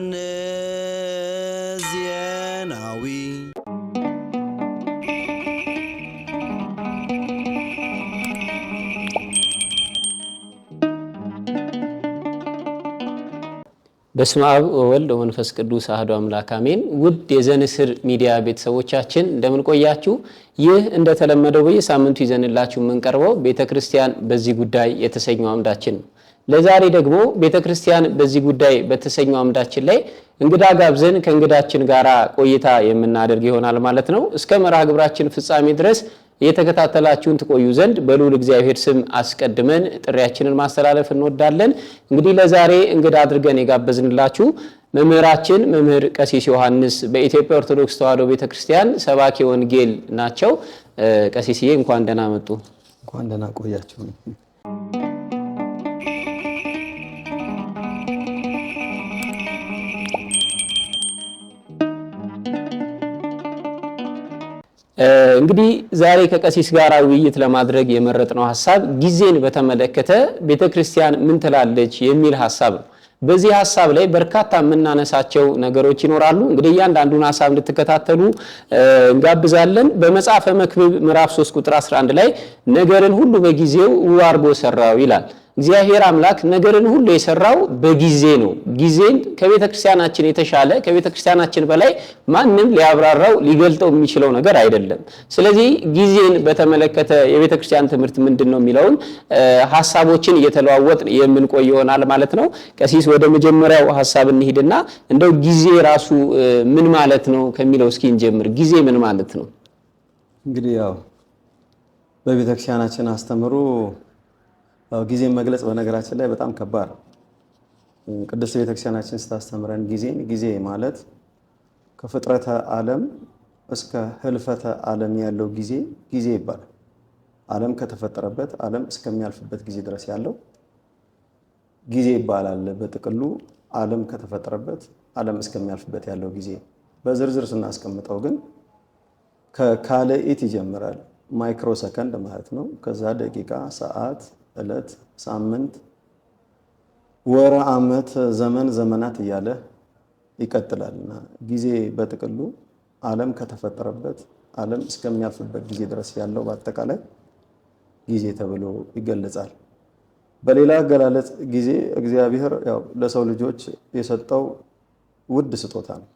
ዮሐንስ ዜናዊ። በስመ አብ ወወልድ ወመንፈስ ቅዱስ አሐዱ አምላክ አሜን። ውድ የዘንስር ሚዲያ ቤተሰቦቻችን እንደምን ቆያችሁ? ይህ እንደተለመደው በየሳምንቱ ይዘንላችሁ የምንቀርበው ቤተክርስቲያን በዚህ ጉዳይ የተሰኘው አምዳችን ነው። ለዛሬ ደግሞ ቤተክርስቲያን በዚህ ጉዳይ በተሰኘው አምዳችን ላይ እንግዳ ጋብዘን ከእንግዳችን ጋር ቆይታ የምናደርግ ይሆናል ማለት ነው። እስከ መርሃ ግብራችን ፍጻሜ ድረስ እየተከታተላችሁን ትቆዩ ዘንድ በልዑል እግዚአብሔር ስም አስቀድመን ጥሪያችንን ማስተላለፍ እንወዳለን። እንግዲህ ለዛሬ እንግዳ አድርገን የጋበዝንላችሁ መምህራችን መምህር ቀሲስ ዮሐንስ በኢትዮጵያ ኦርቶዶክስ ተዋሕዶ ቤተክርስቲያን ሰባኪ ወንጌል ናቸው። ቀሲስዬ እንኳን ደህና መጡ። እንኳን ደህና ቆያችሁ። እንግዲህ ዛሬ ከቀሲስ ጋር ውይይት ለማድረግ የመረጥነው ሀሳብ ጊዜን በተመለከተ ቤተክርስቲያን ምን ትላለች የሚል ሀሳብ ነው። በዚህ ሀሳብ ላይ በርካታ የምናነሳቸው ነገሮች ይኖራሉ። እንግዲህ እያንዳንዱን ሀሳብ እንድትከታተሉ እንጋብዛለን። በመጽሐፈ መክብብ ምዕራፍ 3 ቁጥር 11 ላይ ነገርን ሁሉ በጊዜው ውብ አድርጎ ሰራው ይላል። እግዚአብሔር አምላክ ነገርን ሁሉ የሰራው በጊዜ ነው። ጊዜን ከቤተ ክርስቲያናችን የተሻለ ከቤተ ክርስቲያናችን በላይ ማንም ሊያብራራው ሊገልጠው የሚችለው ነገር አይደለም። ስለዚህ ጊዜን በተመለከተ የቤተ ክርስቲያን ትምህርት ምንድን ነው የሚለውን ሀሳቦችን እየተለዋወጥ የምንቆይ ይሆናል ማለት ነው። ቀሲስ ወደ መጀመሪያው ሀሳብ እንሂድና እንደው ጊዜ ራሱ ምን ማለት ነው ከሚለው እስኪ እንጀምር። ጊዜ ምን ማለት ነው? እንግዲህ ያው በቤተክርስቲያናችን አስተምሮ ጊዜን መግለጽ በነገራችን ላይ በጣም ከባድ ነው። ቅድስት ቤተክርስቲያናችን ስታስተምረን ጊዜን ጊዜ ማለት ከፍጥረተ ዓለም እስከ ህልፈተ ዓለም ያለው ጊዜ ጊዜ ይባላል። ዓለም ከተፈጠረበት ዓለም እስከሚያልፍበት ጊዜ ድረስ ያለው ጊዜ ይባላል። በጥቅሉ ዓለም ከተፈጠረበት ዓለም እስከሚያልፍበት ያለው ጊዜ። በዝርዝር ስናስቀምጠው ግን ከካለኢት ይጀምራል፣ ማይክሮ ሰከንድ ማለት ነው። ከዛ ደቂቃ፣ ሰዓት፣ ዕለት፣ ሳምንት፣ ወር፣ ዓመት፣ ዘመን፣ ዘመናት እያለ ይቀጥላል እና ጊዜ በጥቅሉ ዓለም ከተፈጠረበት ዓለም እስከሚያልፍበት ጊዜ ድረስ ያለው በአጠቃላይ ጊዜ ተብሎ ይገለጻል። በሌላ አገላለጽ ጊዜ እግዚአብሔር ያው ለሰው ልጆች የሰጠው ውድ ስጦታ ነው።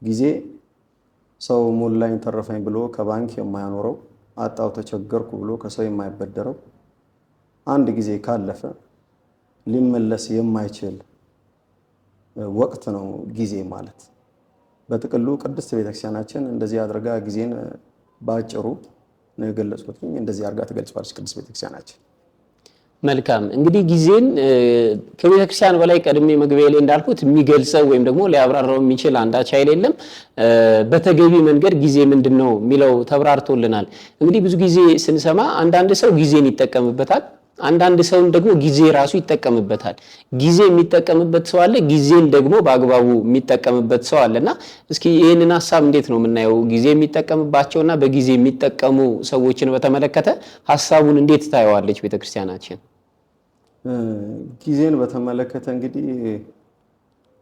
ጊዜ ሰው ሞላኝ ተረፈኝ ብሎ ከባንክ የማያኖረው፣ አጣው ተቸገርኩ ብሎ ከሰው የማይበደረው፣ አንድ ጊዜ ካለፈ ሊመለስ የማይችል ወቅት ነው ጊዜ ማለት። በጥቅሉ ቅድስት ቤተክርስቲያናችን እንደዚህ አድርጋ ጊዜን በአጭሩ ነው የገለጽኩት። እንደዚህ አድርጋ ትገልጸዋለች ቅድስት ቤተክርስቲያናችን። መልካም እንግዲህ ጊዜን ከቤተ ክርስቲያን በላይ ቀድሜ መግቢያ ላይ እንዳልኩት የሚገልጸው ወይም ደግሞ ሊያብራራው የሚችል አንዳች ኃይል የለም። በተገቢ መንገድ ጊዜ ምንድን ነው የሚለው ተብራርቶልናል። እንግዲህ ብዙ ጊዜ ስንሰማ አንዳንድ ሰው ጊዜን ይጠቀምበታል፣ አንዳንድ ሰውን ደግሞ ጊዜ ራሱ ይጠቀምበታል። ጊዜ የሚጠቀምበት ሰው አለ፣ ጊዜን ደግሞ በአግባቡ የሚጠቀምበት ሰው አለና እስኪ ይህንን ሀሳብ እንዴት ነው የምናየው? ጊዜ የሚጠቀምባቸውና በጊዜ የሚጠቀሙ ሰዎችን በተመለከተ ሀሳቡን እንዴት ታየዋለች ቤተክርስቲያናችን? ጊዜን በተመለከተ እንግዲህ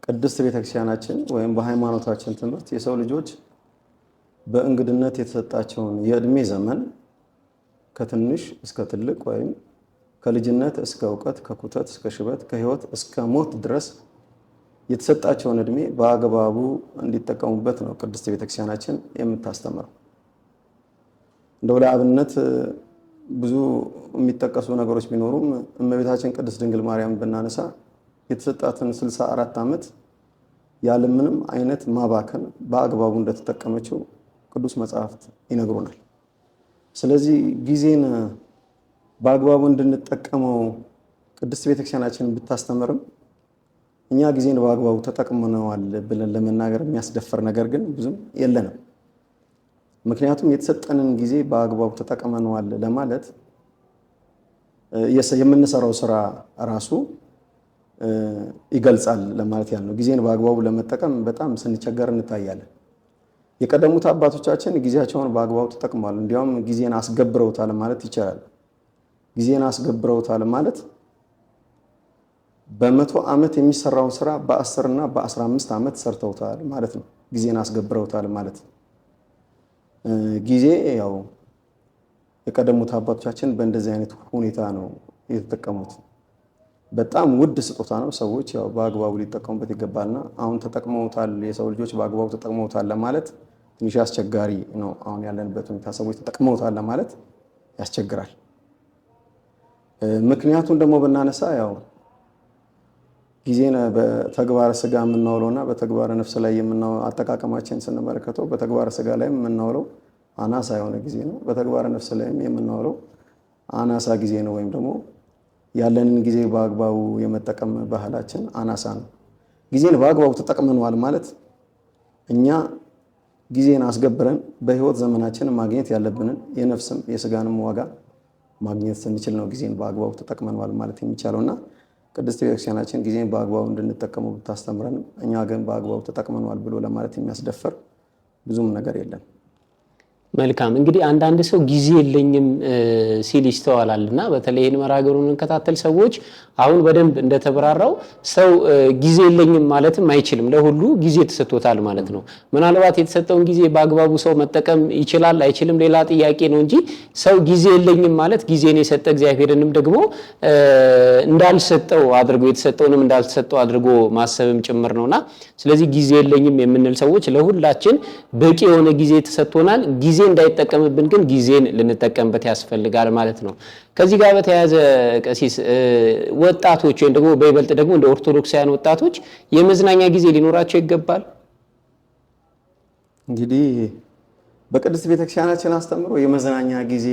ቅድስት ቤተክርስቲያናችን ወይም በሃይማኖታችን ትምህርት የሰው ልጆች በእንግድነት የተሰጣቸውን የእድሜ ዘመን ከትንሽ እስከ ትልቅ ወይም ከልጅነት እስከ እውቀት፣ ከኩተት እስከ ሽበት፣ ከሕይወት እስከ ሞት ድረስ የተሰጣቸውን እድሜ በአግባቡ እንዲጠቀሙበት ነው ቅድስት ቤተክርስቲያናችን የምታስተምረው። እንደው ለአብነት ብዙ የሚጠቀሱ ነገሮች ቢኖሩም እመቤታችን ቅድስት ድንግል ማርያም ብናነሳ የተሰጣትን 64 ዓመት ያለምንም አይነት ማባከን በአግባቡ እንደተጠቀመችው ቅዱስ መጽሐፍት ይነግሩናል። ስለዚህ ጊዜን በአግባቡ እንድንጠቀመው ቅድስት ቤተክርስቲያናችን ብታስተምርም እኛ ጊዜን በአግባቡ ተጠቅመነዋል ብለን ለመናገር የሚያስደፍር ነገር ግን ብዙም የለንም። ምክንያቱም የተሰጠንን ጊዜ በአግባቡ ተጠቅመነዋል ለማለት የምንሰራው ስራ ራሱ ይገልጻል ለማለት ያህል ነው። ጊዜን በአግባቡ ለመጠቀም በጣም ስንቸገር እንታያለን። የቀደሙት አባቶቻችን ጊዜያቸውን በአግባቡ ተጠቅመዋል። እንዲያውም ጊዜን አስገብረውታል ማለት ይቻላል። ጊዜን አስገብረውታል ማለት በ100 ዓመት የሚሰራውን ስራ በ10 እና በ15 ዓመት ሰርተውታል ማለት ነው። ጊዜን አስገብረውታል ማለት ነው። ጊዜ ያው የቀደሙት አባቶቻችን በእንደዚህ አይነት ሁኔታ ነው የተጠቀሙት። በጣም ውድ ስጦታ ነው። ሰዎች ያው በአግባቡ ሊጠቀሙበት ይገባልና አሁን ተጠቅመውታል፣ የሰው ልጆች በአግባቡ ተጠቅመውታል ለማለት ትንሽ አስቸጋሪ ነው። አሁን ያለንበት ሁኔታ ሰዎች ተጠቅመውታል ለማለት ያስቸግራል። ምክንያቱን ደግሞ ብናነሳ ያው ጊዜን በተግባረ ስጋ የምናውለውና በተግባረ ነፍስ ላይ አጠቃቀማችን ስንመለከተው በተግባረ ስጋ ላይ የምናውለው አናሳ የሆነ ጊዜ ነው። በተግባረ ነፍስ ላይም የምናውለው አናሳ ጊዜ ነው። ወይም ደግሞ ያለንን ጊዜ በአግባቡ የመጠቀም ባህላችን አናሳ ነው። ጊዜን በአግባቡ ተጠቅመነዋል ማለት እኛ ጊዜን አስገብረን በህይወት ዘመናችን ማግኘት ያለብንን የነፍስም የስጋንም ዋጋ ማግኘት ስንችል ነው ጊዜን በአግባቡ ተጠቅመነዋል ማለት የሚቻለው። እና ቅድስት ቤተክርስቲያናችን ጊዜን በአግባቡ እንድንጠቀሙ ብታስተምረንም እኛ ግን በአግባቡ ተጠቅመነዋል ብሎ ለማለት የሚያስደፍር ብዙም ነገር የለም። መልካም፣ እንግዲህ አንዳንድ ሰው ጊዜ የለኝም ሲል ይስተዋላል። እና በተለይ ይህን መርሃ ግብሩን የምንከታተል ሰዎች አሁን በደንብ እንደተብራራው ሰው ጊዜ የለኝም ማለትም አይችልም። ለሁሉ ጊዜ ተሰጥቶታል ማለት ነው። ምናልባት የተሰጠውን ጊዜ በአግባቡ ሰው መጠቀም ይችላል አይችልም ሌላ ጥያቄ ነው እንጂ ሰው ጊዜ የለኝም ማለት ጊዜን የሰጠ እግዚአብሔርንም ደግሞ እንዳልሰጠው አድርጎ፣ የተሰጠውንም እንዳልተሰጠው አድርጎ ማሰብም ጭምር ነውና ስለዚህ ጊዜ የለኝም የምንል ሰዎች ለሁላችን በቂ የሆነ ጊዜ ተሰጥቶናል። ጊዜ እንዳይጠቀምብን ግን ጊዜን ልንጠቀምበት ያስፈልጋል ማለት ነው። ከዚህ ጋር በተያያዘ ቀሲስ፣ ወጣቶች ወይም ደግሞ በይበልጥ ደግሞ እንደ ኦርቶዶክሳውያን ወጣቶች የመዝናኛ ጊዜ ሊኖራቸው ይገባል። እንግዲህ በቅድስት ቤተክርስቲያናችን አስተምሮ የመዝናኛ ጊዜ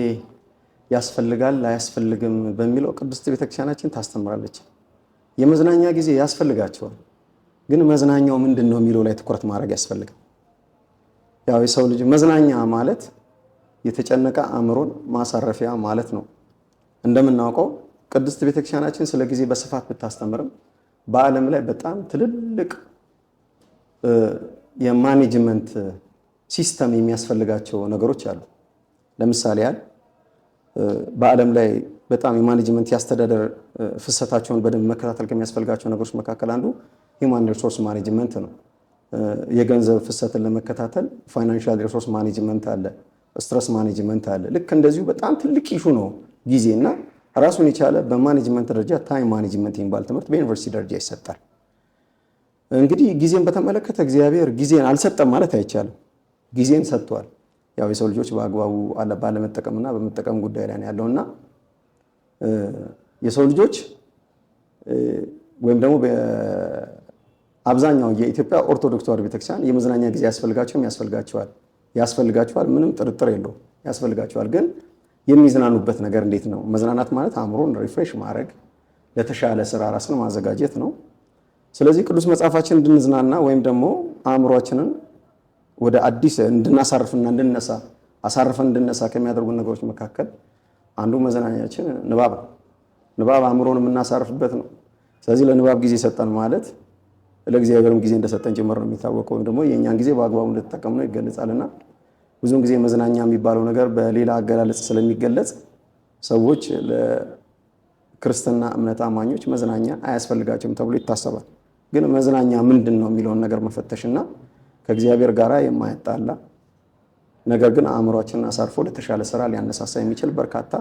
ያስፈልጋል አያስፈልግም በሚለው ቅድስት ቤተክርስቲያናችን ታስተምራለች። የመዝናኛ ጊዜ ያስፈልጋቸዋል። ግን መዝናኛው ምንድን ነው የሚለው ላይ ትኩረት ማድረግ ያስፈልጋል። ያው የሰው ልጅ መዝናኛ ማለት የተጨነቀ አእምሮን ማሳረፊያ ማለት ነው። እንደምናውቀው ቅድስት ቤተክርስቲያናችን ስለ ጊዜ በስፋት ብታስተምርም በዓለም ላይ በጣም ትልልቅ የ management system የሚያስፈልጋቸው ነገሮች አሉ። ለምሳሌ ያህል በዓለም ላይ በጣም የ management የአስተዳደር ፍሰታቸውን በደንብ መከታተል ከሚያስፈልጋቸው ነገሮች መካከል አንዱ human resource management ነው። የገንዘብ ፍሰትን ለመከታተል financial resource management አለ፣ stress management አለ። ልክ እንደዚሁ በጣም ትልቅ issue ነው ጊዜ። እና ራሱን የቻለ በ management ደረጃ time management የሚባል ትምህርት በዩኒቨርሲቲ ደረጃ ይሰጣል። እንግዲህ ጊዜን በተመለከተ እግዚአብሔር ጊዜን አልሰጠም ማለት አይቻልም። ጊዜን ሰጥቷል። ያው የሰው ልጆች በአግባቡ ባለመጠቀምና በመጠቀም ጉዳይ ላይ ያለውና የሰው ልጆች ወይም ደግሞ አብዛኛው የኢትዮጵያ ኦርቶዶክስ ተዋሕዶ ቤተክርስቲያን የመዝናኛ ጊዜ ያስፈልጋቸውም ያስፈልጋቸዋል ያስፈልጋቸዋል፣ ምንም ጥርጥር የለውም፣ ያስፈልጋቸዋል። ግን የሚዝናኑበት ነገር እንዴት ነው? መዝናናት ማለት አእምሮን refresh ማድረግ፣ ለተሻለ ስራ ራስን ማዘጋጀት ነው። ስለዚህ ቅዱስ መጽሐፋችን እንድንዝናና ወይም ደግሞ አእምሯችንን ወደ አዲስ እንድናሳርፍና እንድንነሳ፣ አሳርፈን እንድነሳ ከሚያደርጉ ነገሮች መካከል አንዱ መዝናኛችን ንባብ ነው። ንባብ አእምሮን የምናሳርፍበት ነው። ስለዚህ ለንባብ ጊዜ ሰጠን ማለት ለእግዚአብሔርም ጊዜ እንደሰጠን ጭምር ነው የሚታወቀው። ወይም ደግሞ የእኛን ጊዜ በአግባቡ እንደተጠቀምነው ይገለጻልና ብዙውን ጊዜ መዝናኛ የሚባለው ነገር በሌላ አገላለጽ ስለሚገለጽ ሰዎች ለክርስትና እምነት አማኞች መዝናኛ አያስፈልጋቸውም ተብሎ ይታሰባል። ግን መዝናኛ ምንድን ነው የሚለውን ነገር መፈተሽና ከእግዚአብሔር ጋር የማያጣላ ነገር ግን አእምሯችንን አሳርፎ ለተሻለ ስራ ሊያነሳሳ የሚችል በርካታ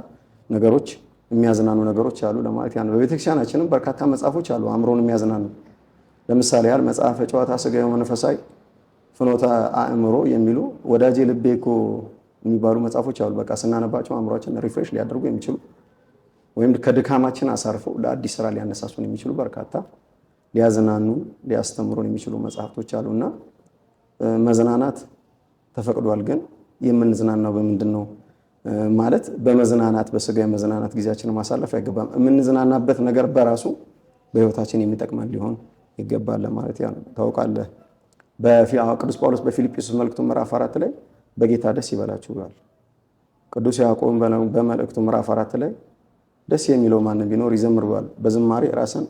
ነገሮች፣ የሚያዝናኑ ነገሮች አሉ ለማለት ያን በቤተክርስቲያናችንም በርካታ መጽሐፎች አሉ አእምሮን የሚያዝናኑ። ለምሳሌ ያህል መጽሐፈ ጨዋታ ሥጋዊ መንፈሳዊ፣ ፍኖተ አእምሮ የሚሉ፣ ወዳጄ ልቤ እኮ የሚባሉ መጽሐፎች አሉ። በቃ ስናነባቸው አእምሯችንን refresh ሊያደርጉ የሚችሉ ወይም ከድካማችን አሳርፈው ለአዲስ ስራ ሊያነሳሱን የሚችሉ በርካታ ሊያዝናኑን ሊያስተምሩን የሚችሉ መጽሐፍቶች አሉና መዝናናት ተፈቅዷል። ግን የምንዝናናው በምንድን ነው? ማለት በመዝናናት፣ በስጋ መዝናናት ጊዜያችንን ማሳለፍ አይገባም። የምንዝናናበት ነገር በራሱ በህይወታችን የሚጠቅመን ሊሆን ይገባል ለማለት ያ ነው። ታውቃለህ፣ ቅዱስ ጳውሎስ በፊልጵስዩስ መልእክቱ ምዕራፍ 4 ላይ በጌታ ደስ ይበላችሁ ብሏል። ቅዱስ ያዕቆብ በመልእክቱ ምዕራፍ 4 ላይ ደስ የሚለው ማንም ቢኖር ይዘምር ብሏል። በዝማሬ ራስን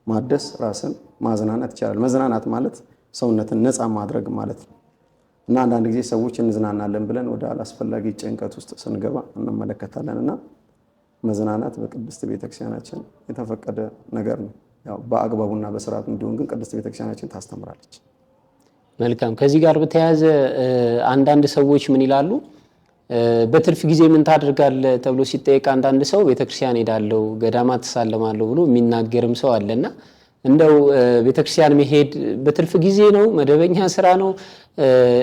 ማደስ፣ ራስን ማዝናናት ይቻላል። መዝናናት ማለት ሰውነትን ነፃ ማድረግ ማለት ነው። እና አንዳንድ ጊዜ ሰዎች እንዝናናለን ብለን ወደ አላስፈላጊ ጭንቀት ውስጥ ስንገባ እንመለከታለን። እና መዝናናት በቅድስት ቤተክርስቲያናችን የተፈቀደ ነገር ነው። ያው በአግባቡና በስርዓቱ እንዲሆን ግን ቅድስት ቤተክርስቲያናችን ታስተምራለች። መልካም። ከዚህ ጋር በተያያዘ አንዳንድ ሰዎች ምን ይላሉ? በትርፍ ጊዜ ምን ታደርጋለህ ተብሎ ሲጠየቅ አንዳንድ ሰው ቤተክርስቲያን ሄዳለሁ፣ ገዳማት እሳለማለሁ ብሎ የሚናገርም ሰው አለና እንደው ቤተክርስቲያን መሄድ በትርፍ ጊዜ ነው? መደበኛ ስራ ነው?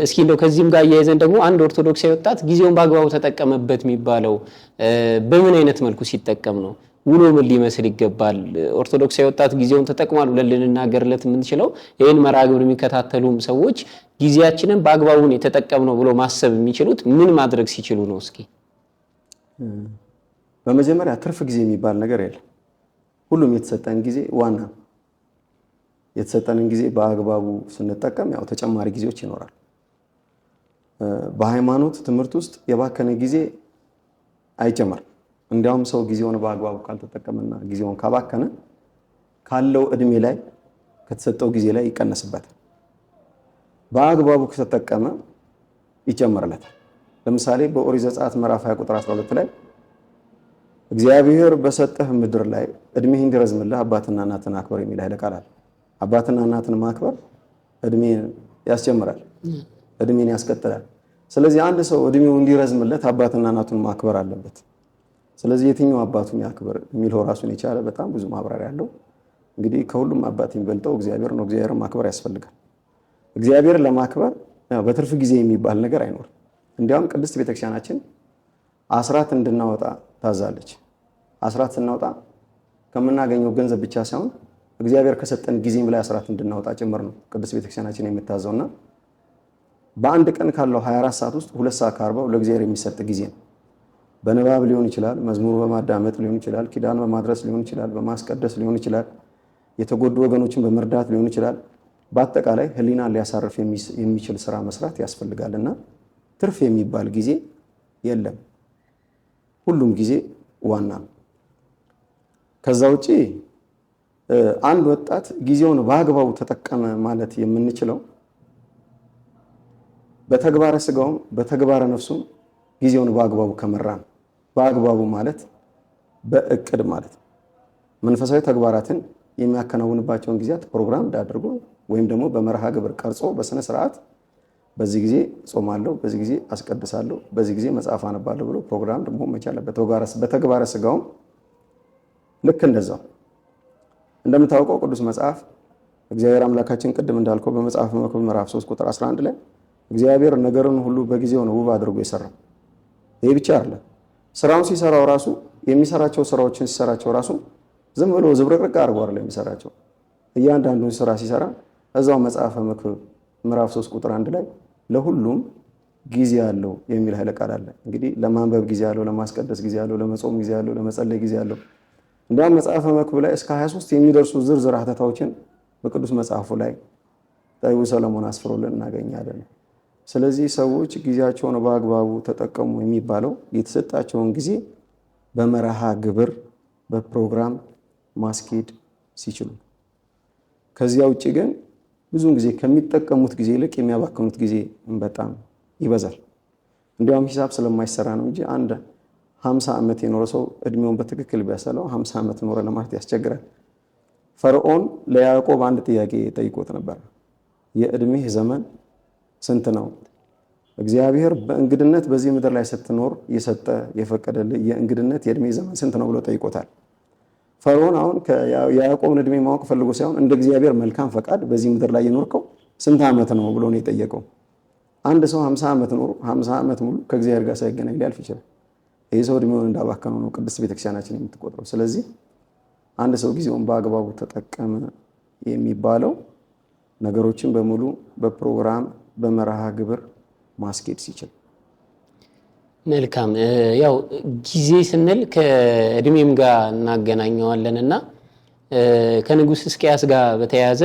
እስኪ እንደው ከዚህም ጋር እያይዘን ደግሞ አንድ ኦርቶዶክሳዊ ወጣት ጊዜውን በአግባቡ ተጠቀመበት የሚባለው በምን አይነት መልኩ ሲጠቀም ነው? ውሎ ምን ሊመስል ይገባል? ኦርቶዶክሳዊ ወጣት ጊዜውን ተጠቅሟል ብለን ልንናገርለት የምንችለው ይህን መርሃ ግብር የሚከታተሉም ሰዎች ጊዜያችንን በአግባቡን የተጠቀምነው ብሎ ማሰብ የሚችሉት ምን ማድረግ ሲችሉ ነው? እስኪ በመጀመሪያ ትርፍ ጊዜ የሚባል ነገር የለም። ሁሉም የተሰጠን ጊዜ ዋና ነው። የተሰጠንን ጊዜ በአግባቡ ስንጠቀም ያው ተጨማሪ ጊዜዎች ይኖራል። በሃይማኖት ትምህርት ውስጥ የባከነ ጊዜ አይጨመርም። እንዲያውም ሰው ጊዜውን በአግባቡ ካልተጠቀመና ጊዜውን ካባከነ ካለው እድሜ ላይ ከተሰጠው ጊዜ ላይ ይቀነስበታል። በአግባቡ ከተጠቀመ ይጨመርለታል። ለምሳሌ በኦሪት ዘጸአት ምዕራፍ 20 ቁጥር 12 ላይ እግዚአብሔር በሰጠህ ምድር ላይ እድሜህ እንዲረዝምልህ አባትና እናትን አክብር የሚል ኃይለ ቃል አለ። አባትና እናትን ማክበር እድሜን ያስጀምራል፣ እድሜን ያስቀጥላል። ስለዚህ አንድ ሰው እድሜው እንዲረዝምለት አባትና እናቱን ማክበር አለበት። ስለዚህ የትኛው አባቱን ያክብር የሚለው ራሱን የቻለ በጣም ብዙ ማብራሪያ አለው። እንግዲህ ከሁሉም አባት የሚበልጠው እግዚአብሔር ነው። እግዚአብሔርን ማክበር ያስፈልጋል። እግዚአብሔርን ለማክበር በትርፍ ጊዜ የሚባል ነገር አይኖርም። እንዲያውም ቅድስት ቤተክርስቲያናችን አስራት እንድናወጣ ታዛለች። አስራት ስናወጣ ከምናገኘው ገንዘብ ብቻ ሳይሆን እግዚአብሔር ከሰጠን ጊዜም ላይ አስራት እንድናወጣ ጭምር ነው ቅድስት ቤተክርስቲያናችን የምታዘውና በአንድ ቀን ካለው 24 ሰዓት ውስጥ 2 ሰዓት ከ40 ለእግዚአብሔር የሚሰጥ ጊዜ ነው። በንባብ ሊሆን ይችላል፣ መዝሙር በማዳመጥ ሊሆን ይችላል፣ ኪዳን በማድረስ ሊሆን ይችላል፣ በማስቀደስ ሊሆን ይችላል፣ የተጎዱ ወገኖችን በመርዳት ሊሆን ይችላል። በአጠቃላይ ሕሊናን ሊያሳርፍ የሚችል ስራ መስራት ያስፈልጋልና ትርፍ የሚባል ጊዜ የለም። ሁሉም ጊዜ ዋና ነው። ከዛ ውጪ አንድ ወጣት ጊዜውን በአግባቡ ተጠቀመ ማለት የምንችለው በተግባረ ስጋውም በተግባረ ነፍሱም ጊዜውን በአግባቡ ከመራ ነው። በአግባቡ ማለት በእቅድ ማለት ነው። መንፈሳዊ ተግባራትን የሚያከናውንባቸውን ጊዜያት ፕሮግራም አድርጎ ወይም ደግሞ በመርሃ ግብር ቀርጾ በስነ ስርዓት በዚህ ጊዜ ጾማለሁ፣ በዚህ ጊዜ አስቀድሳለሁ፣ በዚህ ጊዜ መጽሐፍ አነባለሁ ብሎ ፕሮግራም ደግሞ መቻል አለበት። በተግባረ ስጋውም ልክ እንደዛው እንደምታውቀው ቅዱስ መጽሐፍ እግዚአብሔር አምላካችን ቅድም እንዳልከው በመጽሐፈ መክብብ ምዕራፍ 3 ቁጥር 11 ላይ እግዚአብሔር ነገርን ሁሉ በጊዜው ነው ውብ አድርጎ የሰራው። ይሄ ብቻ አይደለም። ስራውን ሲሰራው ራሱ የሚሰራቸው ስራዎችን ሲሰራቸው ራሱ ዝም ብሎ ዝብርቅርቅ አድርጎ አይደለም የሚሰራቸው። እያንዳንዱን ስራ ሲሰራ እዛው መጽሐፈ መክብብ ምዕራፍ 3 ቁጥር 1 ላይ ለሁሉም ጊዜ አለው የሚል ኃይለ ቃል አለ። እንግዲህ ለማንበብ ጊዜ አለው፣ ለማስቀደስ ጊዜ አለው፣ ለመጾም ጊዜ አለው፣ ለመጸለይ ጊዜ አለው። እንዲያውም መጽሐፈ መክብብ ላይ እስከ 23 የሚደርሱ ዝርዝር ሀተታዎችን በቅዱስ መጽሐፉ ላይ ጠቢቡ ሰለሞን አስፍሮልን እናገኛለን። ስለዚህ ሰዎች ጊዜያቸውን በአግባቡ ተጠቀሙ የሚባለው የተሰጣቸውን ጊዜ በመርሃ ግብር በፕሮግራም ማስኬድ ሲችሉ። ከዚያ ውጭ ግን ብዙውን ጊዜ ከሚጠቀሙት ጊዜ ይልቅ የሚያባክኑት ጊዜ በጣም ይበዛል። እንዲያውም ሂሳብ ስለማይሰራ ነው እንጂ አንድ 50 ዓመት የኖረ ሰው እድሜውን በትክክል ቢያሰለው 50 ዓመት ኖረ ለማለት ያስቸግራል። ፈርዖን ለያዕቆብ አንድ ጥያቄ ጠይቆት ነበር። የእድሜህ ዘመን ስንት ነው? እግዚአብሔር በእንግድነት በዚህ ምድር ላይ ስትኖር የሰጠ የፈቀደልህ የእንግድነት የእድሜ ዘመን ስንት ነው ብሎ ጠይቆታል። ፈርዖን አሁን የያዕቆብን እድሜ ማወቅ ፈልጎ ሳይሆን እንደ እግዚአብሔር መልካም ፈቃድ በዚህ ምድር ላይ የኖርከው ስንት ዓመት ነው ብሎ ነው የጠየቀው። አንድ ሰው 50 ዓመት ኖሮ 50 ዓመት ሙሉ ከእግዚአብሔር ጋር ሳይገናኝ ሊያልፍ ይችላል። ይህ ሰው እድሜውን እንዳባከነው ነው ቅድስት ቤተክርስቲያናችን የምትቆጥረው። ስለዚህ አንድ ሰው ጊዜውን በአግባቡ ተጠቀመ የሚባለው ነገሮችን በሙሉ በፕሮግራም በመርሃ ግብር ማስኬድ ሲችል። መልካም። ያው ጊዜ ስንል ከእድሜም ጋር እናገናኘዋለን እና ከንጉሥ ሕዝቅያስ ጋር በተያያዘ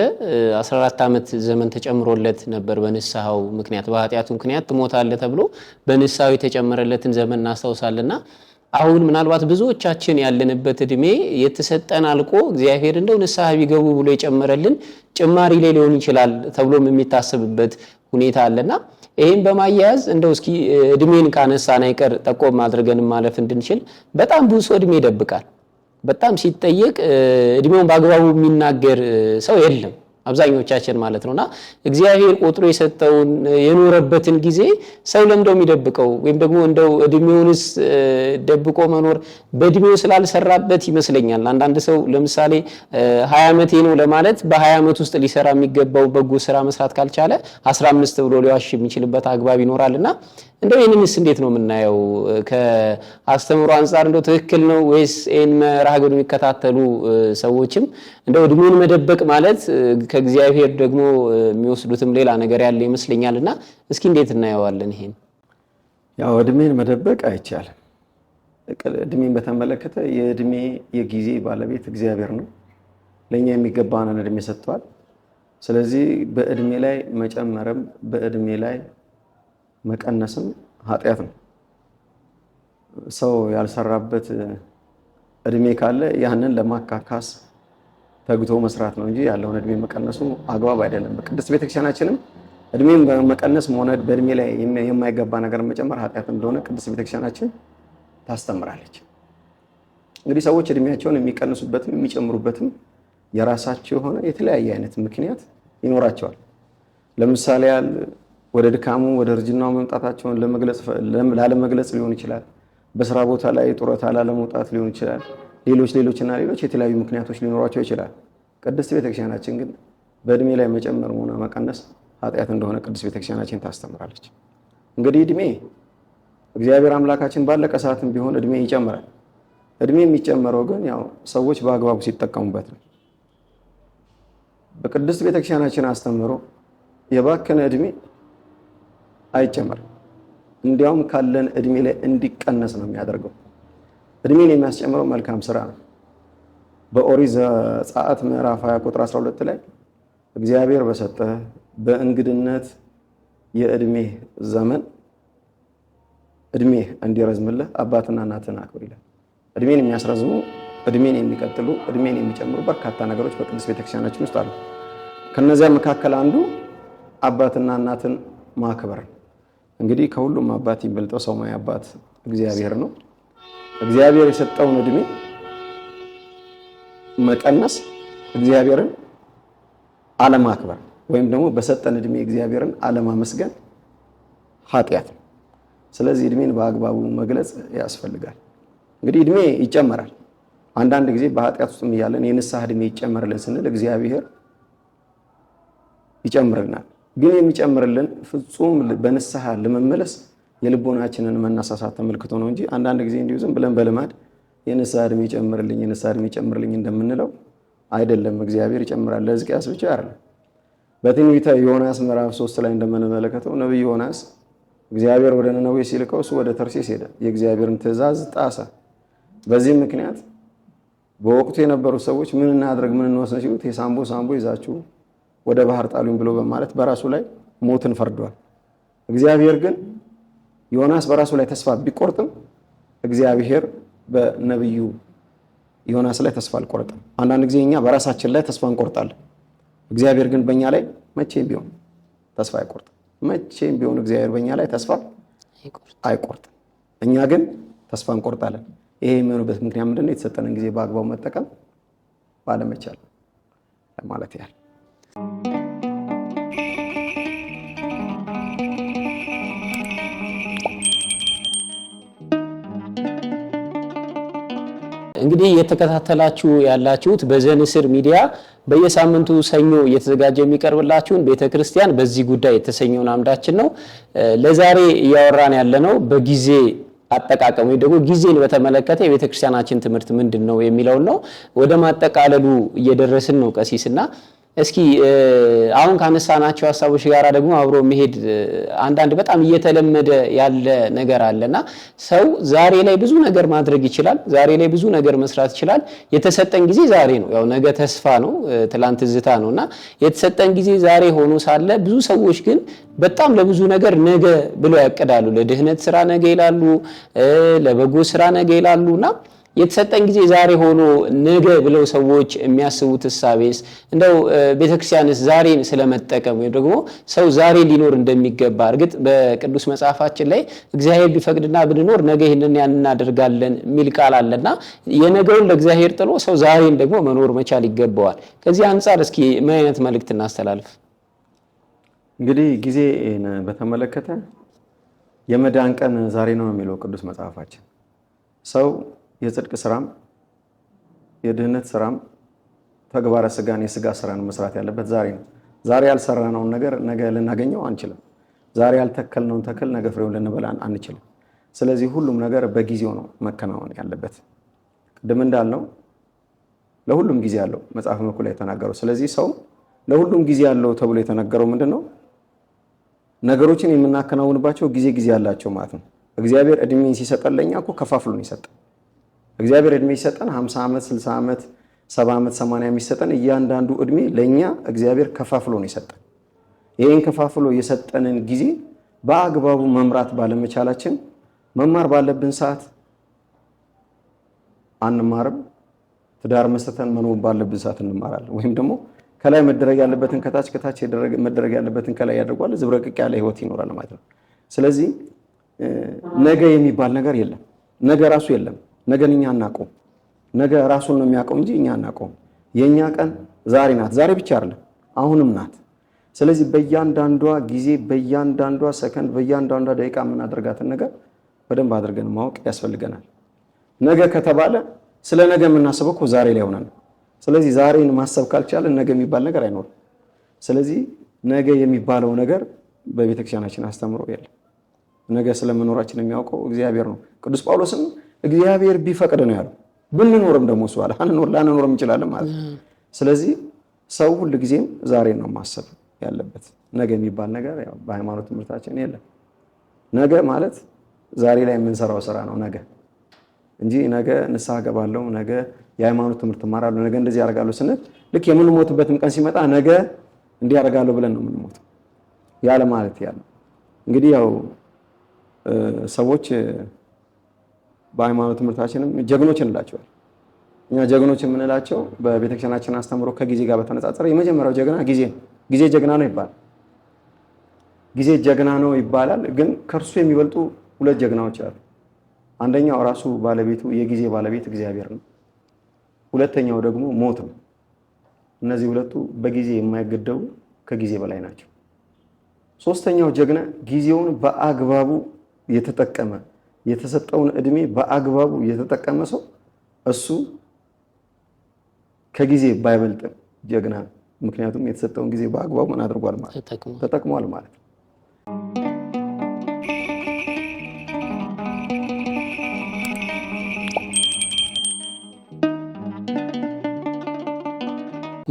14 ዓመት ዘመን ተጨምሮለት ነበር። በንስሐው ምክንያት በኃጢአቱ ምክንያት ትሞታለህ ተብሎ በንስሐው የተጨመረለትን ዘመን እናስታውሳለንና አሁን ምናልባት ብዙዎቻችን ያለንበት እድሜ የተሰጠን አልቆ እግዚአብሔር እንደው ንስሐ ቢገቡ ብሎ የጨመረልን ጭማሪ ላይ ሊሆን ይችላል ተብሎም የሚታሰብበት ሁኔታ አለና ይህም በማያያዝ እንደው እስኪ እድሜን ካነሳን አይቀር ጠቆም አድርገን ማለፍ እንድንችል በጣም ብዙ ሰው እድሜ ይደብቃል። በጣም ሲጠየቅ እድሜውን በአግባቡ የሚናገር ሰው የለም፣ አብዛኞቻችን ማለት ነውና እግዚአብሔር ቆጥሮ የሰጠውን የኖረበትን ጊዜ ሰው ለምደው የሚደብቀው ወይም ደግሞ እንደው እድሜውንስ ደብቆ መኖር በእድሜው ስላልሰራበት ይመስለኛል። አንዳንድ ሰው ለምሳሌ 20 ዓመቴ ነው ለማለት በ20 ዓመት ውስጥ ሊሰራ የሚገባው በጎ ስራ መስራት ካልቻለ 15 ብሎ ሊዋሽ የሚችልበት አግባብ ይኖራልና እንደው ይህንንስ እንዴት ነው የምናየው? ከአስተምሮ አንጻር እንደው ትክክል ነው ወይስ ይህን መርሃ ግብር የሚከታተሉ ሰዎችም እንደው እድሜውን መደበቅ ማለት ከእግዚአብሔር ደግሞ የሚወስዱትም ሌላ ነገር ያለ ይመስለኛልና እስኪ እንዴት እናየዋለን ይሄን? ያው እድሜን መደበቅ አይቻልም። እድሜን በተመለከተ የእድሜ የጊዜ ባለቤት እግዚአብሔር ነው። ለእኛ የሚገባንን እድሜ ሰጥቷል። ስለዚህ በእድሜ ላይ መጨመርም በእድሜ ላይ መቀነስም ኃጢአት ነው። ሰው ያልሰራበት እድሜ ካለ ያንን ለማካካስ ተግቶ መስራት ነው እንጂ ያለውን እድሜ መቀነሱ አግባብ አይደለም። በቅድስት ቤተክርስቲያናችንም እድሜን በመቀነስ ሆነ በእድሜ ላይ የማይገባ ነገር መጨመር ኃጢአት እንደሆነ ቅድስት ቤተክርስቲያናችን ታስተምራለች። እንግዲህ ሰዎች እድሜያቸውን የሚቀንሱበትም የሚጨምሩበትም የራሳቸው የሆነ የተለያየ አይነት ምክንያት ይኖራቸዋል። ለምሳሌ ያህል ወደ ድካሙ ወደ እርጅናው መምጣታቸውን ላለመግለጽ ሊሆን ይችላል። በስራ ቦታ ላይ ጡረታ ላለመውጣት ሊሆን ይችላል። ሌሎችና ሌሎች የተለያዩ ምክንያቶች ሊኖሯቸው ይችላል። ቅድስት ቤተክርስቲያናችን ግን በእድሜ ላይ መጨመር ሆነ መቀነስ ኃጢአት እንደሆነ ቅድስት ቤተክርስቲያናችን ታስተምራለች። እንግዲህ እድሜ እግዚአብሔር አምላካችን ባለቀ ሰዓትም ቢሆን እድሜ ይጨምራል። እድሜ የሚጨመረው ግን ያው ሰዎች በአግባቡ ሲጠቀሙበት ነው። በቅድስት ቤተክርስቲያናችን አስተምህሮ የባከነ እድሜ አይጨመርም። እንዲያውም ካለን እድሜ ላይ እንዲቀነስ ነው የሚያደርገው። እድሜን የሚያስጨምረው መልካም ስራ ነው። በኦሪት ዘጸአት ምዕራፍ 20 ቁጥር 12 ላይ እግዚአብሔር በሰጠህ በእንግድነት የእድሜ ዘመን እድሜ እንዲረዝምልህ አባትና እናትህን አክብር ይላል። እድሜን የሚያስረዝሙ፣ እድሜን የሚቀጥሉ፣ እድሜን የሚጨምሩ በርካታ ነገሮች በቅድስት ቤተክርስቲያናችን ውስጥ አሉ። ከነዚያ መካከል አንዱ አባትና እናትን ማክበር ነው። እንግዲህ ከሁሉም አባት የሚበልጠው ሰማያዊ አባት እግዚአብሔር ነው። እግዚአብሔር የሰጠውን እድሜ መቀነስ እግዚአብሔርን አለማክበር ወይም ደግሞ በሰጠን እድሜ እግዚአብሔርን አለማመስገን ኃጢአት ነው። ስለዚህ እድሜን በአግባቡ መግለጽ ያስፈልጋል። እንግዲህ እድሜ ይጨመራል። አንዳንድ ጊዜ በኃጢአት ውስጥም እያለን የንስሐ እድሜ ይጨመርልን ስንል እግዚአብሔር ይጨምርልናል። ግን የሚጨምርልን ፍጹም በንስሐ ለመመለስ የልቦናችንን መነሳሳት ተመልክቶ ነው እንጂ አንዳንድ ጊዜ እንዲሁ ዝም ብለን በልማድ የንስሐ እድሜ ይጨምርልኝ የንስሐ እድሜ ይጨምርልኝ እንደምንለው አይደለም። እግዚአብሔር ይጨምራል። ለሕዝቅያስ ብቻ አይደለም። በትንቢተ ዮናስ ምዕራፍ 3 ላይ እንደምንመለከተው ነቢይ ዮናስ እግዚአብሔር ወደ ነነዌ ሲልከው እሱ ወደ ተርሴስ ሄደ። የእግዚአብሔርን ትእዛዝ ጣሰ። በዚህ ምክንያት በወቅቱ የነበሩ ሰዎች ምን እናድርግ ምን እንወስን ሲሉት የሳምቦ ሳምቦ ይዛችሁ ወደ ባህር ጣሉኝ ብሎ በማለት በራሱ ላይ ሞትን ፈርዷል። እግዚአብሔር ግን ዮናስ በራሱ ላይ ተስፋ ቢቆርጥም እግዚአብሔር በነቢዩ ዮናስ ላይ ተስፋ አልቆረጠም። አንዳንድ ጊዜ እኛ በራሳችን ላይ ተስፋ እንቆርጣለን። እግዚአብሔር ግን በእኛ ላይ መቼም ቢሆን ተስፋ አይቆርጥም። መቼም ቢሆን እግዚአብሔር በእኛ ላይ ተስፋ አይቆርጥም። እኛ ግን ተስፋ እንቆርጣለን። ይሄ የሚሆንበት ምክንያት ምንድነው? የተሰጠንን ጊዜ በአግባቡ መጠቀም ባለመቻል ማለት ያህል። እንግዲህ እየተከታተላችሁ ያላችሁት በዘንስር ሚዲያ በየሳምንቱ ሰኞ እየተዘጋጀ የሚቀርብላችሁን ቤተክርስቲያን በዚህ ጉዳይ የተሰኘውን አምዳችን ነው። ለዛሬ እያወራን ያለነው በጊዜ አጠቃቀም ወይ ደግሞ ጊዜን በተመለከተ የቤተክርስቲያናችን ትምህርት ምንድን ነው የሚለውን ነው። ወደ ማጠቃለሉ እየደረስን ነው ቀሲስና እስኪ አሁን ካነሳናቸው ሀሳቦች ጋር ደግሞ አብሮ መሄድ አንዳንድ በጣም እየተለመደ ያለ ነገር አለና ሰው ዛሬ ላይ ብዙ ነገር ማድረግ ይችላል። ዛሬ ላይ ብዙ ነገር መስራት ይችላል። የተሰጠን ጊዜ ዛሬ ነው። ያው ነገ ተስፋ ነው፣ ትላንት ትዝታ ነውና የተሰጠን ጊዜ ዛሬ ሆኖ ሳለ ብዙ ሰዎች ግን በጣም ለብዙ ነገር ነገ ብለው ያቅዳሉ። ለድህነት ስራ ነገ ይላሉ፣ ለበጎ ስራ ነገ ይላሉና የተሰጠን ጊዜ ዛሬ ሆኖ ነገ ብለው ሰዎች የሚያስቡት እሳቤስ እንደው ቤተክርስቲያንስ ዛሬን ስለመጠቀም ወይም ደግሞ ሰው ዛሬ ሊኖር እንደሚገባ እርግጥ በቅዱስ መጽሐፋችን ላይ እግዚአብሔር ቢፈቅድና ብንኖር ነገ ይህንን ያን እናደርጋለን የሚል ቃል አለና የነገውን ለእግዚአብሔር ጥሎ ሰው ዛሬን ደግሞ መኖር መቻል ይገባዋል። ከዚህ አንጻር እስኪ ምን አይነት መልእክት እናስተላልፍ? እንግዲህ ጊዜን በተመለከተ የመዳን ቀን ዛሬ ነው የሚለው ቅዱስ መጽሐፋችን። ሰው የጽድቅ ስራም የድህነት ስራም ተግባረ ስጋን የስጋ ስራን መስራት ያለበት ዛሬ ነው። ዛሬ ያልሰራነውን ነገር ነገ ልናገኘው አንችልም። ዛሬ ያልተከልነውን ተክል ነገ ፍሬውን ልንበላ አንችልም። ስለዚህ ሁሉም ነገር በጊዜው ነው መከናወን ያለበት። ቅድም እንዳልነው ለሁሉም ጊዜ አለው መጽሐፈ መክብብ ላይ የተናገረው። ስለዚህ ሰው ለሁሉም ጊዜ አለው ተብሎ የተነገረው ምንድነው? ነገሮችን የምናከናውንባቸው ጊዜ ጊዜ አላቸው ማለት ነው። እግዚአብሔር እድሜን ሲሰጠን ለኛ እኮ ከፋፍሎ ነው የሰጠን። እግዚአብሔር እድሜ ሲሰጠን 50 ዓመት፣ 60 ዓመት፣ 70 ዓመት፣ 80 የሚሰጠን እያንዳንዱ እድሜ ለኛ እግዚአብሔር ከፋፍሎ ነው የሰጠን። ይሄን ከፋፍሎ የሰጠንን ጊዜ በአግባቡ መምራት ባለመቻላችን መማር ባለብን ሰዓት አንማርም። ትዳር መስርተን መኖር ባለብን ሰዓት እንማራለን። ወይም ደግሞ ከላይ መደረግ ያለበትን ከታች፣ ከታች መደረግ ያለበትን ከላይ ያደርጓል። ዝብረቅቅ ያለ ህይወት ይኖራል ማለት ነው። ስለዚህ ነገ የሚባል ነገር የለም። ነገ ራሱ የለም። ነገን እኛ አናውቀውም። ነገ ራሱን ነው የሚያውቀው እንጂ እኛ አናውቀውም። የኛ ቀን ዛሬ ናት። ዛሬ ብቻ አይደለም፣ አሁንም ናት። ስለዚህ በእያንዳንዷ ጊዜ፣ በእያንዳንዷ ሰከንድ፣ በእያንዳንዷ ደቂቃ የምናደርጋትን ነገር በደንብ አድርገን ማወቅ ያስፈልገናል። ነገ ከተባለ ስለ ነገ የምናስበው እኮ ዛሬ ላይ ሆነን ነው። ስለዚህ ዛሬን ማሰብ ካልቻልን ነገ የሚባል ነገር አይኖርም። ስለዚህ ነገ የሚባለው ነገር በቤተክርስቲያናችን አስተምሮ የለም። ነገ ስለመኖራችን የሚያውቀው እግዚአብሔር ነው። ቅዱስ ጳውሎስም እግዚአብሔር ቢፈቅድ ነው ያለው። ብንኖርም ደግሞ እሱ አለ አንኖር ላንኖርም እንችላለን ማለት ነው። ስለዚህ ሰው ሁል ጊዜም ዛሬን ነው ማሰብ ያለበት። ነገ የሚባል ነገር ያው በሃይማኖት ትምህርታችን የለም። ነገ ማለት ዛሬ ላይ የምንሰራው ስራ ነው ነገ እንጂ ነገ ንስሐ እገባለሁ፣ ነገ የሃይማኖት ትምህርት እማራለሁ፣ ነገ እንደዚህ አደርጋለሁ ስንል ልክ የምንሞትበትም ቀን ሲመጣ ነገ እንዲህ አደርጋለሁ ብለን ነው የምንሞተው። ያለ ማለት ያለ እንግዲህ ያው ሰዎች በሃይማኖት ትምህርታችንም ጀግኖች እንላቸዋለን። እኛ ጀግኖች የምንላቸው በቤተክርስቲያናችን አስተምሮ ከጊዜ ጋር በተነጻጸረ የመጀመሪያው ጀግና ጊዜ ነው። ጊዜ ጀግና ነው ይባላል። ጊዜ ጀግና ነው ይባላል። ግን ከእርሱ የሚበልጡ ሁለት ጀግናዎች አሉ። አንደኛው ራሱ ባለቤቱ የጊዜ ባለቤት እግዚአብሔር ነው። ሁለተኛው ደግሞ ሞት ነው። እነዚህ ሁለቱ በጊዜ የማይገደቡ ከጊዜ በላይ ናቸው። ሶስተኛው ጀግና ጊዜውን በአግባቡ የተጠቀመ የተሰጠውን እድሜ በአግባቡ የተጠቀመ ሰው እሱ ከጊዜ ባይበልጥም ጀግና ነው። ምክንያቱም የተሰጠውን ጊዜ በአግባቡ ምን አድርጓል ማለት ተጠቅሟል ማለት ነው።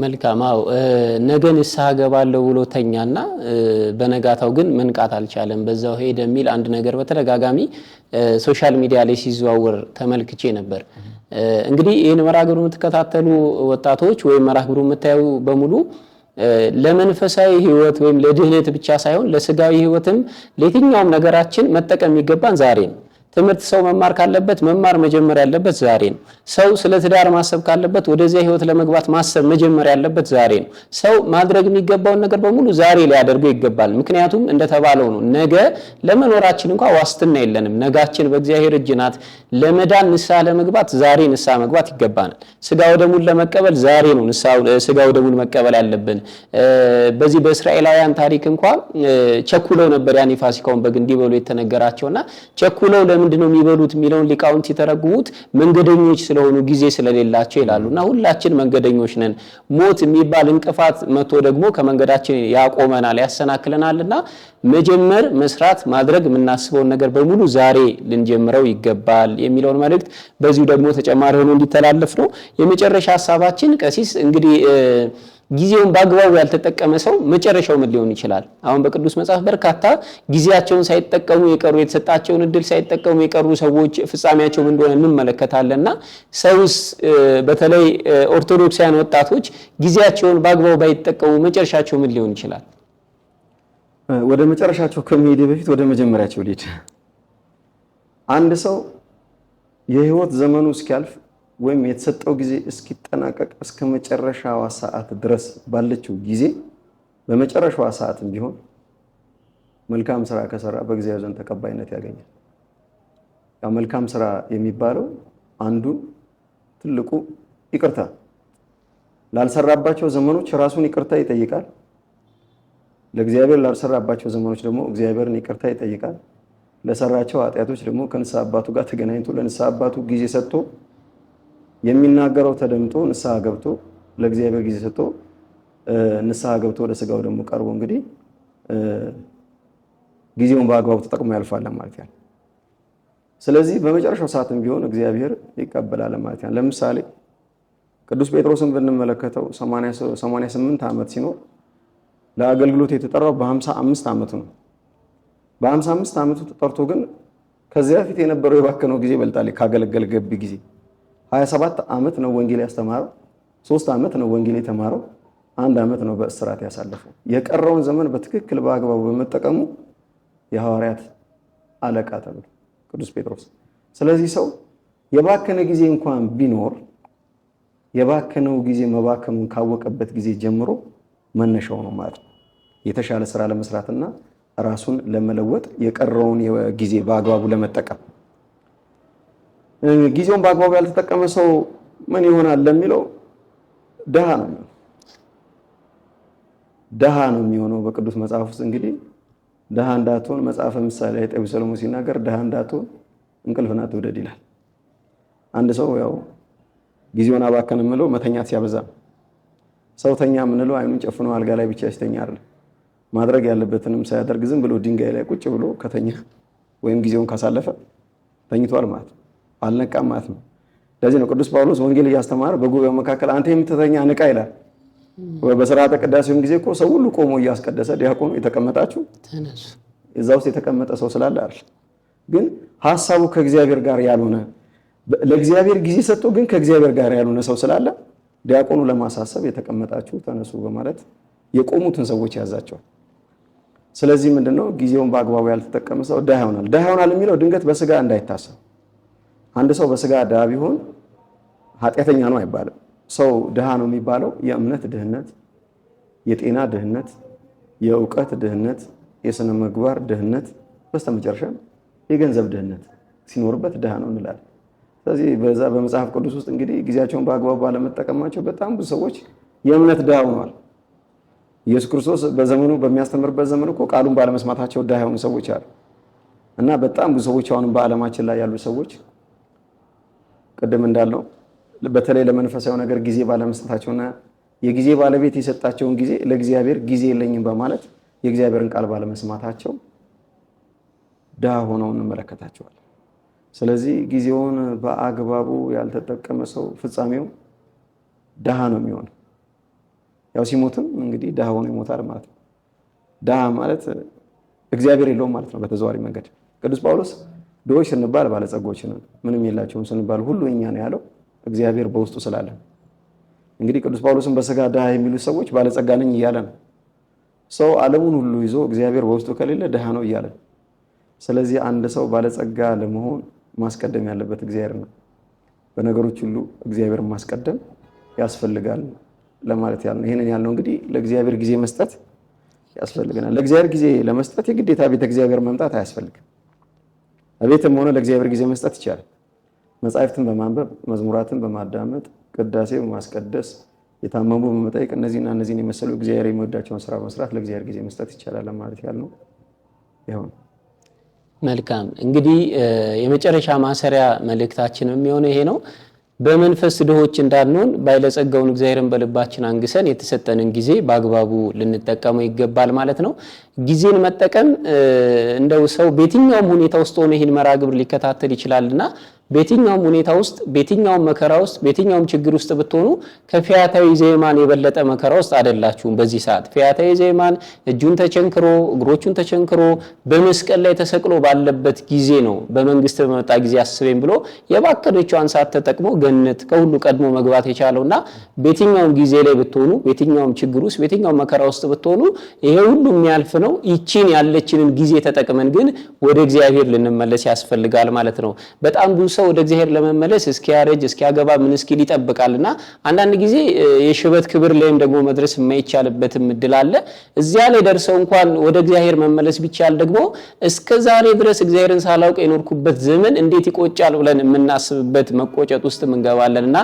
መልካም። አዎ ነገ ንስሐ እገባለሁ ብሎ ተኛና በነጋታው ግን መንቃት አልቻለም፣ በዛው ሄደ የሚል አንድ ነገር በተደጋጋሚ social media ላይ ሲዘዋወር ተመልክቼ ነበር። እንግዲህ ይህን መርሃ ግብር የምትከታተሉ ወጣቶች ወይም መርሃ ግብሩ የምታዩ በሙሉ ለመንፈሳዊ ሕይወት ወይም ለድህነት ብቻ ሳይሆን ለስጋዊ ሕይወትም ለየትኛውም ነገራችን መጠቀም የሚገባን ዛሬ ነው። ትምህርት ሰው መማር ካለበት መማር መጀመር ያለበት ዛሬ ነው። ሰው ስለ ትዳር ማሰብ ካለበት ወደዚያ ህይወት ለመግባት ማሰብ መጀመር ያለበት ዛሬ ነው። ሰው ማድረግ የሚገባውን ነገር በሙሉ ዛሬ ሊያደርገው ይገባል። ምክንያቱም እንደተባለው ነው፣ ነገ ለመኖራችን እንኳን ዋስትና የለንም። ነጋችን በእግዚአብሔር እጅ ናት። ለመዳን ንስሐ ለመግባት ዛሬ ንስሐ መግባት ይገባናል። ስጋ ወደሙን ለመቀበል ዛሬ ነው ስጋ ወደሙን መቀበል ያለብን። በዚህ በእስራኤላውያን ታሪክ እንኳን ቸኩለው ነበር ያን የፋሲካውን በግ እንዲበሉ የተነገራቸውና ቸኩለው ለምንድነው የሚበሉት የሚለውን ሊቃውንት ሲተረጉሙት መንገደኞች ስለሆኑ ጊዜ ስለሌላቸው ይላሉና ሁላችን መንገደኞች ነን። ሞት የሚባል እንቅፋት መጥቶ ደግሞ ከመንገዳችን ያቆመናል፣ ያሰናክለናልና መጀመር፣ መስራት፣ ማድረግ የምናስበውን ነገር በሙሉ ዛሬ ልንጀምረው ይገባል የሚለውን መልእክት በዚሁ ደግሞ ተጨማሪ ሆኖ እንዲተላለፍ ነው። የመጨረሻ ሐሳባችን ቀሲስ እንግዲህ ጊዜውን በአግባቡ ያልተጠቀመ ሰው መጨረሻው ምን ሊሆን ይችላል? አሁን በቅዱስ መጽሐፍ በርካታ ጊዜያቸውን ሳይጠቀሙ የቀሩ የተሰጣቸውን እድል ሳይጠቀሙ የቀሩ ሰዎች ፍጻሜያቸው ምን እንደሆነ እንመለከታለንና ሰውስ በተለይ ኦርቶዶክሳውያን ወጣቶች ጊዜያቸውን በአግባቡ ባይጠቀሙ መጨረሻቸው ምን ሊሆን ይችላል? ወደ መጨረሻቸው ከመሄዴ በፊት ወደ መጀመሪያቸው ልሂድ። አንድ ሰው የህይወት ዘመኑ እስኪያልፍ ወይም የተሰጠው ጊዜ እስኪጠናቀቅ እስከ መጨረሻዋ ሰዓት ድረስ ባለችው ጊዜ በመጨረሻዋ ሰዓትም ቢሆን መልካም ስራ ከሰራ በእግዚአብሔር ዘንድ ተቀባይነት ያገኛል። ያው መልካም ስራ የሚባለው አንዱ ትልቁ ይቅርታ ላልሰራባቸው ዘመኖች ራሱን ይቅርታ ይጠይቃል። ለእግዚአብሔር ላልሰራባቸው ዘመኖች ደግሞ እግዚአብሔርን ይቅርታ ይጠይቃል። ለሰራቸው ኃጢአቶች ደግሞ ከንስሐ አባቱ ጋር ተገናኝቶ ለንስሐ አባቱ ጊዜ ሰጥቶ የሚናገረው ተደምጦ ንስሐ ገብቶ ለእግዚአብሔር ጊዜ ሰጥቶ ንስሐ ገብቶ ወደ ስጋው ደግሞ ቀርቦ እንግዲህ ጊዜውን በአግባቡ ተጠቅሞ ያልፋል ማለት ያህል። ስለዚህ በመጨረሻው ሰዓትም ቢሆን እግዚአብሔር ይቀበላል ማለት ያህል። ለምሳሌ ቅዱስ ጴጥሮስን ብንመለከተው 88 ዓመት ሲኖር ለአገልግሎት የተጠራው በ55 ዓመቱ ነው። በ55 ዓመቱ ተጠርቶ ግን ከዚያ በፊት የነበረው የባከነው ጊዜ ይበልጣል ካገለገለበት ጊዜ። 27 ዓመት ነው ወንጌል ያስተማረው፣ 3 ዓመት ነው ወንጌል የተማረው፣ 1 ዓመት ነው በእስራት ያሳለፈው። የቀረውን ዘመን በትክክል በአግባቡ በመጠቀሙ የሐዋርያት አለቃ ተብሎ ቅዱስ ጴጥሮስ። ስለዚህ ሰው የባከነ ጊዜ እንኳን ቢኖር የባከነው ጊዜ መባከኑን ካወቀበት ጊዜ ጀምሮ መነሻው ነው ማለት ነው። የተሻለ ስራ ለመስራትና ራሱን ለመለወጥ የቀረውን ጊዜ በአግባቡ ለመጠቀም። ጊዜውን በአግባቡ ያልተጠቀመ ሰው ምን ይሆናል ለሚለው ድሃ ነው የሚሆነው። ድሃ ነው የሚሆነው። በቅዱስ መጽሐፍ ውስጥ እንግዲህ ድሃ እንዳትሆን መጽሐፈ ምሳሌ ላይ ጠቢቡ ሰሎሞን ሲናገር ድሃ እንዳትሆን እንቅልፍን አትውደድ ይላል። አንድ ሰው ያው ጊዜውን አባከነ የምንለው መተኛት ሲያበዛ ነው። ሰው ተኛ የምንለው አይኑን ጨፍኖ አልጋ ላይ ብቻ ሲተኛ አይደለም። ማድረግ ያለበትንም ሳያደርግ ዝም ብሎ ድንጋይ ላይ ቁጭ ብሎ ከተኛ ወይም ጊዜውን ካሳለፈ ተኝቷል ማለት ነው፣ አልነቃም ማለት ነው። ለዚህ ነው ቅዱስ ጳውሎስ ወንጌል እያስተማረ በጉባኤው መካከል አንተ የምትተኛ ንቃ ይላል። በስርዓተ ቅዳሴውም ጊዜ እኮ ሰው ሁሉ ቆሞ እያስቀደሰ ዲያቆኑ የተቀመጣችሁ ተነሱ፣ እዛ ውስጥ የተቀመጠ ሰው ስላለ አይደል። ግን ሐሳቡ ከእግዚአብሔር ጋር ያልሆነ ለእግዚአብሔር ጊዜ ሰጥቶ ግን ከእግዚአብሔር ጋር ያልሆነ ሰው ስላለ ዲያቆኑ ለማሳሰብ የተቀመጣችሁ ተነሱ በማለት የቆሙትን ሰዎች ያዛቸዋል። ስለዚህ ምንድነው ጊዜውን በአግባቡ ያልተጠቀመ ሰው ድሃ ይሆናል። ድሃ ይሆናል የሚለው ድንገት በስጋ እንዳይታሰብ። አንድ ሰው በስጋ ድሃ ቢሆን ኃጢአተኛ ነው አይባልም። ሰው ድሃ ነው የሚባለው የእምነት ድህነት፣ የጤና ድህነት፣ የእውቀት ድህነት፣ የስነ ምግባር ድህነት፣ በስተመጨረሻ የገንዘብ ድህነት ሲኖርበት ድሃ ነው እንላለን። ስለዚህ በዛ በመጽሐፍ ቅዱስ ውስጥ እንግዲህ ጊዜያቸውን በአግባቡ ባለመጠቀማቸው በጣም ብዙ ሰዎች የእምነት ድሃ ሆነዋል። ኢየሱስ ክርስቶስ በዘመኑ በሚያስተምርበት ዘመን እኮ ቃሉን ባለመስማታቸው ድሃ የሆኑ ሰዎች አሉ። እና በጣም ብዙ ሰዎች አሁንም በዓለማችን ላይ ያሉ ሰዎች ቅድም እንዳልነው በተለይ ለመንፈሳዊ ነገር ጊዜ ባለመስጠታቸውና የጊዜ ባለቤት የሰጣቸውን ጊዜ ለእግዚአብሔር ጊዜ የለኝም በማለት የእግዚአብሔርን ቃል ባለመስማታቸው ድሃ ሆነው እንመለከታቸዋለን። ስለዚህ ጊዜውን በአግባቡ ያልተጠቀመ ሰው ፍጻሜው ድሃ ነው የሚሆነው። ያው ሲሞትም እንግዲህ ድሃ ሆኖ ይሞታል ማለት ነው። ድሃ ማለት እግዚአብሔር የለውም ማለት ነው በተዘዋዋሪ መንገድ። ቅዱስ ጳውሎስ ድሆች ስንባል ባለጸጎች ነን፣ ምንም የላቸውም ስንባል ሁሉ እኛ ነው ያለው እግዚአብሔር በውስጡ ስላለ። እንግዲህ ቅዱስ ጳውሎስን በስጋ ድሃ የሚሉ ሰዎች ባለጸጋ ነኝ እያለ ነው። ሰው ዓለሙን ሁሉ ይዞ እግዚአብሔር በውስጡ ከሌለ ድሃ ነው እያለ ነው። ስለዚህ አንድ ሰው ባለጸጋ ለመሆን ማስቀደም ያለበት እግዚአብሔር ነው። በነገሮች ሁሉ እግዚአብሔርን ማስቀደም ያስፈልጋል ለማለት ያልነው። ይሄንን ያልነው እንግዲህ ለእግዚአብሔር ጊዜ መስጠት ያስፈልገናል። ለእግዚአብሔር ጊዜ ለመስጠት የግዴታ ቤተ እግዚአብሔር መምጣት አያስፈልግም። ቤትም ሆነ ለእግዚአብሔር ጊዜ መስጠት ይቻላል። መጻሕፍትን በማንበብ፣ መዝሙራትን በማዳመጥ፣ ቅዳሴ በማስቀደስ፣ የታመሙ በመጠየቅ እነዚህና እነዚህን የመሰሉ እግዚአብሔር የሚወዳቸውን ስራ በመስራት ለእግዚአብሔር ጊዜ መስጠት ይቻላል ለማለት ያልነው ይኸው ነው። መልካም። እንግዲህ የመጨረሻ ማሰሪያ መልእክታችን የሚሆነው ይሄ ነው። በመንፈስ ድሆች እንዳንሆን ባለጸጋውን እግዚአብሔርን በልባችን አንግሰን የተሰጠንን ጊዜ በአግባቡ ልንጠቀመው ይገባል ማለት ነው። ጊዜን መጠቀም እንደው ሰው በየትኛውም ሁኔታ ውስጥ ሆኖ ይህን መርሃ ግብር ሊከታተል ይችላልና በየትኛውም ሁኔታ ውስጥ፣ በየትኛውም መከራ ውስጥ፣ በየትኛውም ችግር ውስጥ ብትሆኑ ከፈያታዊ ዘየማን የበለጠ መከራ ውስጥ አይደላችሁም። በዚህ ሰዓት ፈያታዊ ዘየማን እጁን ተቸንክሮ እግሮቹን ተቸንክሮ በመስቀል ላይ ተሰቅሎ ባለበት ጊዜ ነው በመንግስት በመጣ ጊዜ አስበኝ ብሎ የባከነችዋን ሰዓት ተጠቅሞ ገነት ከሁሉ ቀድሞ መግባት የቻለውና በየትኛውም ጊዜ ላይ ብትሆኑ፣ በየትኛውም ችግር ውስጥ፣ በየትኛውም መከራ ውስጥ ብትሆኑ ይሄ ሁሉ የሚያልፍ ነው። ይቺን ያለችንን ጊዜ ተጠቅመን ግን ወደ እግዚአብሔር ልንመለስ ያስፈልጋል ማለት ነው። በጣም ብዙ ሰው ሰው ወደ እግዚአብሔር ለመመለስ እስኪያረጅ፣ እስኪያገባ፣ ምን እስኪል ይጠብቃልና አንዳንድ ጊዜ የሽበት ክብር ላይም ደግሞ መድረስ የማይቻልበትም እድል አለ። እዚያ ላይ ደርሰው እንኳን ወደ እግዚአብሔር መመለስ ቢቻል ደግሞ እስከ ዛሬ ድረስ እግዚአብሔርን ሳላውቅ የኖርኩበት ዘመን እንዴት ይቆጫል ብለን የምናስብበት መቆጨት ውስጥ እንገባለንና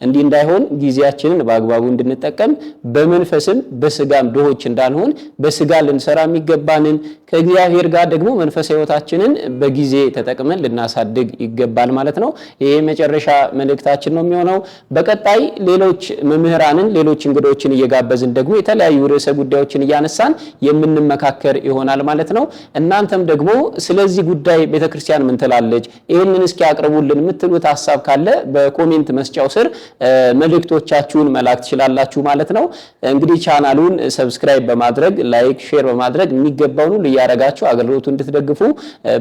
እንዲህ እንዳይሆን ጊዜያችንን በአግባቡ እንድንጠቀም፣ በመንፈስም በስጋም ድሆች እንዳንሆን፣ በስጋ ልንሰራ የሚገባንን ከእግዚአብሔር ጋር ደግሞ መንፈሳዊ ሕይወታችንን በጊዜ ተጠቅመን ልናሳድግ ይገባል ማለት ነው። ይሄ መጨረሻ መልእክታችን ነው የሚሆነው። በቀጣይ ሌሎች መምህራንን፣ ሌሎች እንግዶችን እየጋበዝን ደግሞ የተለያዩ ርዕሰ ጉዳዮችን እያነሳን የምንመካከር ይሆናል ማለት ነው። እናንተም ደግሞ ስለዚህ ጉዳይ ቤተክርስቲያን ምን ትላለች፣ ይህንን እስኪ አቅርቡልን የምትሉት ሀሳብ ካለ በ comment መስጫው ስር መልእክቶቻችሁን መላክ ትችላላችሁ ማለት ነው። እንግዲህ ቻናሉን subscribe በማድረግ፣ like፣ share በማድረግ የሚገባውን ሁሉ እያደረጋችሁ አገልግሎቱ እንድትደግፉ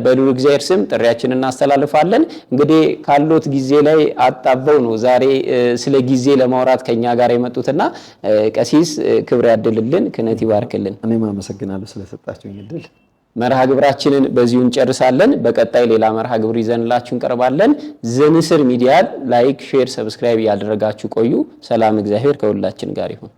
በልዑል እግዚአብሔር ስም ጥሪያችንን እናስተላልፋለን። እንግዲህ ካሎት ጊዜ ላይ አጣበው ነው ዛሬ ስለ ጊዜ ለማውራት ከኛ ጋር የመጡትና ቀሲስ ክብር ያድልልን፣ ክህነት ይባርክልን። እኔም አመሰግናለሁ ስለሰጣችሁኝ እድል። መርሃ ግብራችንን በዚሁ እንጨርሳለን። በቀጣይ ሌላ መርሃ ግብር ይዘንላችሁ እንቀርባለን። ዘንስር ሚዲያ like፣ share፣ subscribe እያደረጋችሁ ቆዩ። ሰላም እግዚአብሔር ከሁላችን ጋር ይሁን።